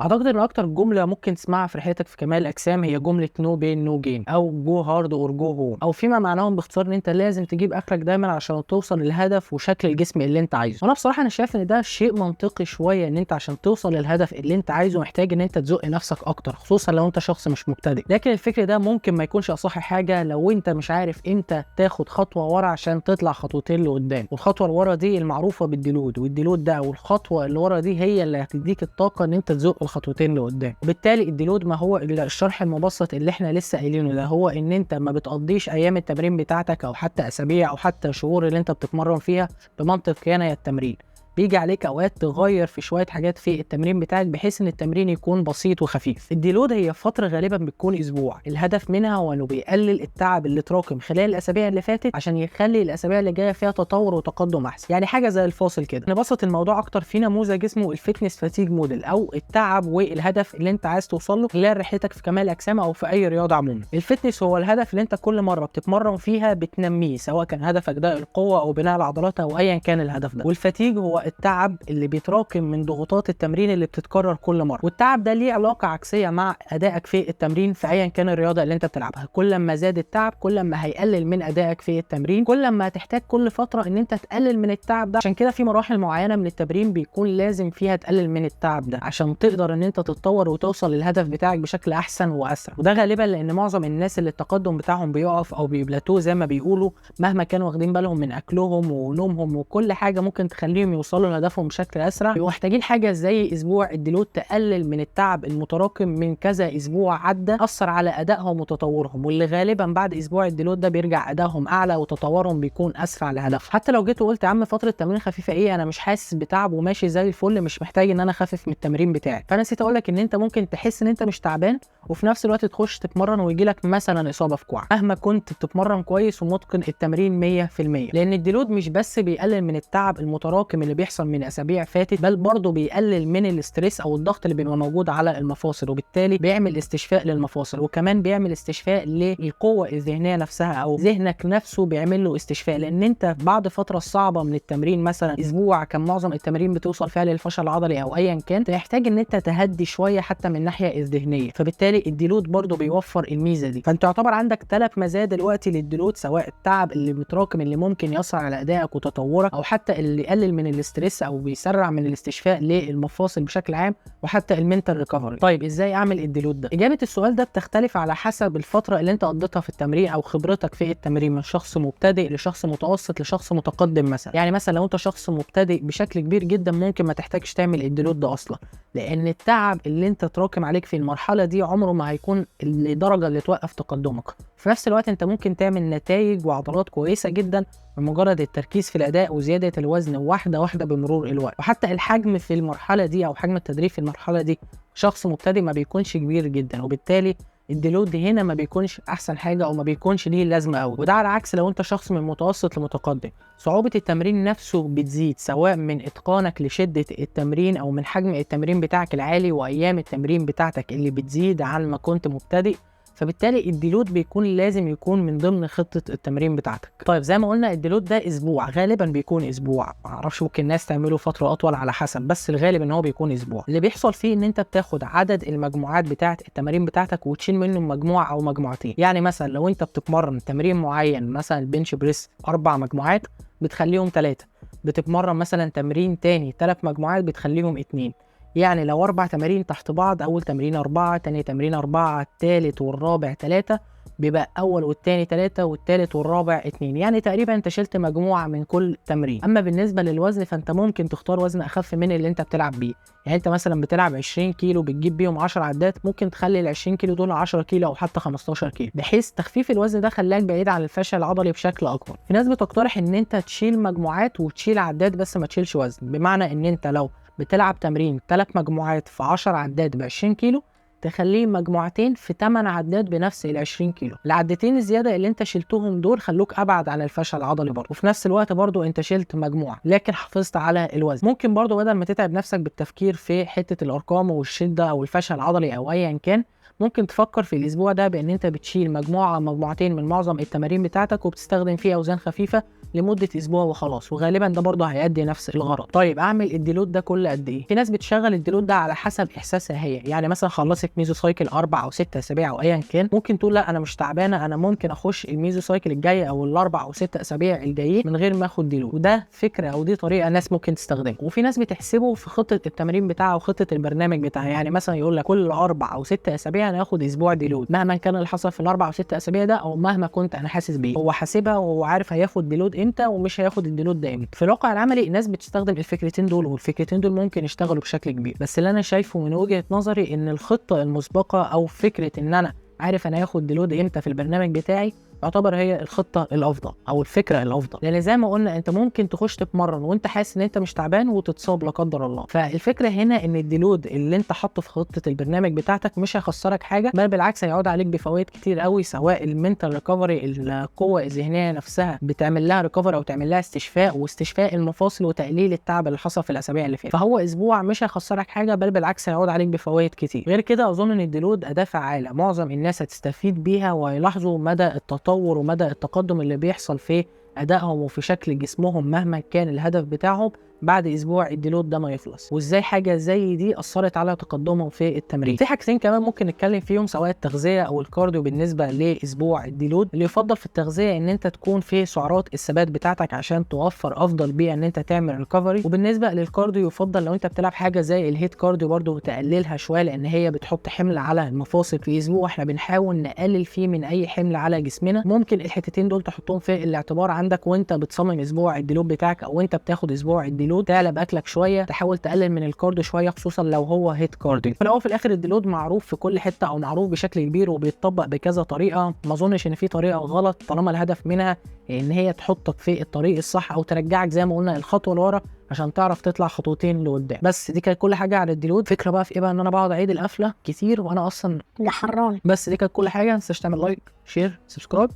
اعتقد ان اكتر جملة ممكن تسمعها في رحلتك في كمال الاجسام هي جملة no pain no gain، او go hard or go home، او فيما معناهم باختصار ان انت لازم تجيب اخرك دايما عشان توصل للهدف وشكل الجسم اللي انت عايزه. وانا بصراحة انا شايف ان ده شيء منطقي شويه، ان انت عشان توصل للهدف اللي انت عايزه محتاج ان انت تزق نفسك اكتر، خصوصا لو انت شخص مش مبتدئ. لكن الفكر ده ممكن ما يكونش اصح حاجة لو انت مش عارف امتى تاخد خطوة ورا عشان تطلع خطوتين لقدام. والخطوة اللي ورا دي المعروفة بال deload، وال deload ده او الخطوة اللي ورا دي هي اللي هتديك الطاقة ان انت تزق الخطوتين لقدام. وبالتالي ال deload ما هو الا الشرح المبسط اللي احنا لسه قايلينه ده، هو ان انت ما بتقضيش ايام التمرين بتاعتك او حتى اسابيع او حتى شهور اللي انت بتتمرن فيها بمنطق يا التمرين. بيجي عليك اوقات تغير في شوية حاجات في التمرين بتاعك بحيث ان التمرين يكون بسيط وخفيف. ال deload هي فترة غالبا بتكون اسبوع، الهدف منها هو انه بيقلل التعب اللي اتراكم خلال الاسابيع اللي فاتت عشان يخلي الاسابيع اللي جاية فيها تطور وتقدم احسن، يعني حاجة زي الفاصل كده. نبسط الموضوع اكتر في نموذج اسمه ال fitness fatigue model، او التعب والهدف اللي انت عايز توصل له خلال رحلتك في كمال الاجسام او في اي رياضة عموما. ال fitness هو الهدف اللي انت كل مرة بتتمرن فيها بتنميه، سواء كان هدفك ده القوة او بناء العضلات او ايا كان الهدف ده. وال fatigue هو التعب اللي بيتراكم من ضغوطات التمرين اللي بتتكرر كل مرة، والتعب ده ليه علاقة عكسية مع ادائك في التمرين في ايا كان الرياضة اللي انت بتلعبها. كل ما زاد التعب كل ما هيقلل من ادائك في التمرين، كل ما هتحتاج كل فترة ان انت تقلل من التعب ده. عشان كده في مراحل معينة من التمرين بيكون لازم فيها تقلل من التعب ده عشان تقدر ان انت تتطور وتوصل للهدف بتاعك بشكل احسن واسرع. وده غالبا لان معظم الناس اللي التقدم بتاعهم بيقف او بيبلاتو زي ما بيقولوا، مهما كانوا واخدين بالهم من اكلهم ونومهم وكل حاجة ممكن تخليهم يوصلوا لهدفهم بشكل اسرع، بيبقوا محتاجين حاجة زي اسبوع ال deload تقلل من التعب المتراكم من كذا اسبوع عدى اثر على ادائهم وتطورهم، واللي غالبا بعد اسبوع ال deload ده بيرجع ادائهم اعلى وتطورهم بيكون اسرع لهدفهم. حتى لو جيت وقلت يا عم فترة تمرين خفيفة ايه، انا مش حاسس بتعب وماشي زي الفل، مش محتاج ان انا اخفف من التمرين بتاعي، فانا نسيت اقول لك ان انت ممكن تحس ان انت مش تعبان وفي نفس الوقت تخش تتمرن ويجي لك مثلا اصابه في كوعك مهما كنت بتتمرن كويس ومتقن التمرين 100%. لان ال deload مش بس بيقلل من التعب المتراكم اللي بيحصل من اسابيع فاتت، بل برضه بيقلل من ال stress او الضغط اللي بيبقى موجود على المفاصل، وبالتالي بيعمل استشفاء للمفاصل، وكمان بيعمل استشفاء للقوة الذهنية نفسها او ذهنك نفسه بيعمل له استشفاء. لان انت بعد فترة صعبة من التمرين مثلا اسبوع كان معظم التمارين بتوصل فيها للفشل العضلي او ايا كان، تحتاج ان انت تهدي شوية حتى من الناحية الذهنية، فبالتالي ال deload برضه بيوفر الميزة دي. فانت يعتبر عندك 3 مزايا دلوقتي لل deload، سواء التعب اللي متراكم اللي ممكن يأثر على ادائك وتطورك، او حتى اللي يقلل من ال stress او بيسرع من الاستشفاء للمفاصل بشكل عام، وحتى ال mental recovery. طيب ازاي اعمل ال deload ده؟ اجابه السؤال ده بتختلف على حسب الفترة اللي انت قضيتها في التمرين او خبرتك في التمرين، من شخص مبتدئ لشخص متوسط لشخص متقدم مثلا. يعني مثلا لو انت شخص مبتدئ بشكل كبير جدا ممكن ما تحتاجش تعمل ال deload ده اصلا، لان التعب اللي انت تراكم عليك في المرحلة دي عمره ما هيكون لدرجة اللي توقف تقدمك. في نفس الوقت انت ممكن تعمل نتائج وعضلات كويسة جدا بمجرد التركيز في الاداء وزيادة الوزن واحدة واحدة بمرور الوقت. وحتى الحجم في المرحلة دي او حجم التدريب في المرحلة دي شخص مبتدئ ما بيكونش كبير جدا، وبالتالي ال deload هنا ما بيكونش احسن حاجة او ما بيكونش ليه لازمه قوي. وده على عكس لو انت شخص من متوسط لمتقدم، صعوبة التمرين نفسه بتزيد سواء من اتقانك لشدة التمرين او من حجم التمرين بتاعك العالي وايام التمرين بتاعتك اللي بتزيد عن ما كنت مبتدئ، فبالتالي ال deload بيكون لازم يكون من ضمن خطه التمرين بتاعتك. طيب زي ما قلنا ال deload ده اسبوع، غالبا بيكون اسبوع، معرفش ممكن الناس تعمله فترة اطول على حسب، بس الغالب ان هو بيكون اسبوع. اللي بيحصل فيه ان انت بتاخد عدد المجموعات بتاعه التمارين بتاعتك وتشيل منه مجموعة او مجموعتين. يعني مثلا لو انت بتتمرن تمرين معين مثلا ال bench press 4 مجموعات بتخليهم 3، بتتمرن مثلا تمرين تاني 3 مجموعات بتخليهم 2. يعني لو 4 تمارين تحت بعض، اول تمرين 4، تاني تمرين 4، التالت والرابع 3، بيبقى اول والتاني 3 والتالت والرابع 2، يعني تقريبا انت شلت مجموعة من كل تمرين. اما بالنسبة للوزن فانت ممكن تختار وزن اخف من اللي انت بتلعب بيه، يعني انت مثلا بتلعب 20 كيلو بتجيب بيهم 10 عدات، ممكن تخلي ال 20 كيلو دول 10 كيلو او حتى 15 كيلو، بحيث تخفيف الوزن ده خلاك بعيد عن الفشل العضلي بشكل اكبر. في ناس بتقترح ان انت تشيل مجموعات وتشيل عدات بس ما تشيلش وزن، بمعنى ان انت لو بتلعب تمرين 3 مجموعات في 10 عدات ب 20 كيلو تخليه مجموعتين في 8 عدات بنفس ال 20 كيلو. العدتين الزيادة اللي انت شلتهم دول خلوك ابعد عن الفشل العضلي برضه، وفي نفس الوقت برضه انت شلت مجموعة لكن حافظت على الوزن. ممكن برضه بدل ما تتعب نفسك بالتفكير في حتة الارقام والشدة او الفشل العضلي او ايا كان، ممكن تفكر في الاسبوع ده بان انت بتشيل مجموعة مجموعتين من معظم التمارين بتاعتك وبتستخدم فيه اوزان خفيفة لمدة اسبوع وخلاص، وغالبا ده برضه هيأدي نفس الغرض. طيب اعمل ال deload ده كل قد ايه؟ في ناس بتشغل ال deload ده على حسب احساسها هي، يعني مثلا خلصت mesocycle 4 او 6 اسابيع او ايا كان، ممكن تقول لا انا مش تعبانة، انا ممكن اخش ال mesocycle الجاية او ال4 او 6 اسابيع الجايين من غير ما اخد deload، وده فكرة او دي طريقه ناس ممكن تستخدمها. وفي ناس بتحسبه في خطه التمرين بتاعها وخطه البرنامج بتاعها، يعني مثلا يقول لك كل 4 او 6 اسابيع انا هاخد اسبوع deload مهما كان اللي حصل في ال4 او 6 اسابيع ده او مهما كنت انا حاسس بيه، هو حاسبها وهو عارف هياخد deload امتى ومش هياخد ال deload ده امتى. في الواقع العملي الناس بتستخدم الفكرتين دول، والفكرتين دول ممكن يشتغلوا بشكل كبير، بس اللي انا شايفه من وجهة نظري ان الخطة المسبقة او فكرة ان انا عارف انا هاخد deload امتى في البرنامج بتاعي يعتبر هي الخطة الافضل او الفكرة الافضل، لان زي ما قلنا انت ممكن تخش تتمرن وانت حاسس ان انت مش تعبان وتتصاب لا قدر الله. فالفكرة هنا ان ال deload اللي انت حاطه في خطه البرنامج بتاعتك مش هيخسرك حاجة، بل بالعكس هيعود عليك بفوائد كتير قوي، سواء ال mental recovery، القوة الذهنية نفسها بتعمل لها recovery او تعمل لها استشفاء، واستشفاء المفاصل وتقليل التعب اللي حصل في الاسابيع اللي فاتت. فهو اسبوع مش هيخسرك حاجة، بل بالعكس هيعود عليك بفوائد كتير. غير كده اظن ان ال deload اداه فعاله معظم الناس هتستفيد بيها وهيلاحظوا مدى التطور ومدى التقدم اللي بيحصل في ادائهم وفي شكل جسمهم مهما كان الهدف بتاعهم بعد اسبوع ال deload ده ما يخلص، وازاي حاجة زي دي اثرت على تقدمهم في التمرين. في حاجتين كمان ممكن نتكلم فيهم، سواء التغذية او ال cardio بالنسبة لاسبوع ال deload. اللي يفضل في التغذية ان انت تكون في سعرات الثبات بتاعتك عشان توفر افضل بيئة ان انت تعمل recovery، وبالنسبة لل cardio يفضل لو انت بتلعب حاجة زي ال HIIT cardio برده تقللها شوية، لان هي بتحط حمل على المفاصل. في اسبوع احنا بنحاول نقلل فيه من اي حمل على جسمنا. ممكن الحتتين دول تحطهم في الاعتبار عندك وانت بتصمم اسبوع ال deload بتاعك او انت بتاخد اسبوع ال deload، تعلى باكلك شوية، تحاول تقلل من ال cardio شوية خصوصا لو هو HIIT cardio. في الاول وفي الاخر ال deload معروف في كل حتة او معروف بشكل كبير وبيتطبق بكذا طريقه، ما اظنش ان في طريقه غلط طالما الهدف منها ان هي تحطك في الطريق الصح او ترجعك زي ما قلنا الخطوة لورا عشان تعرف تطلع خطوتين لقدام. بس دي كانت كل حاجة على ال deload. فكرة بقى في ايه بقى، ان انا بقعد اعيد القفله كتير وانا اصلا حران. بس دي كانت كل حاجة، ما تنساش تعمل like share subscribe،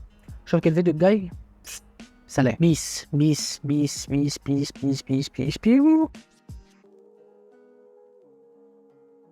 اشوفك الفيديو الجاي. سلام. peace peace peace peace peace peace peace peace peace.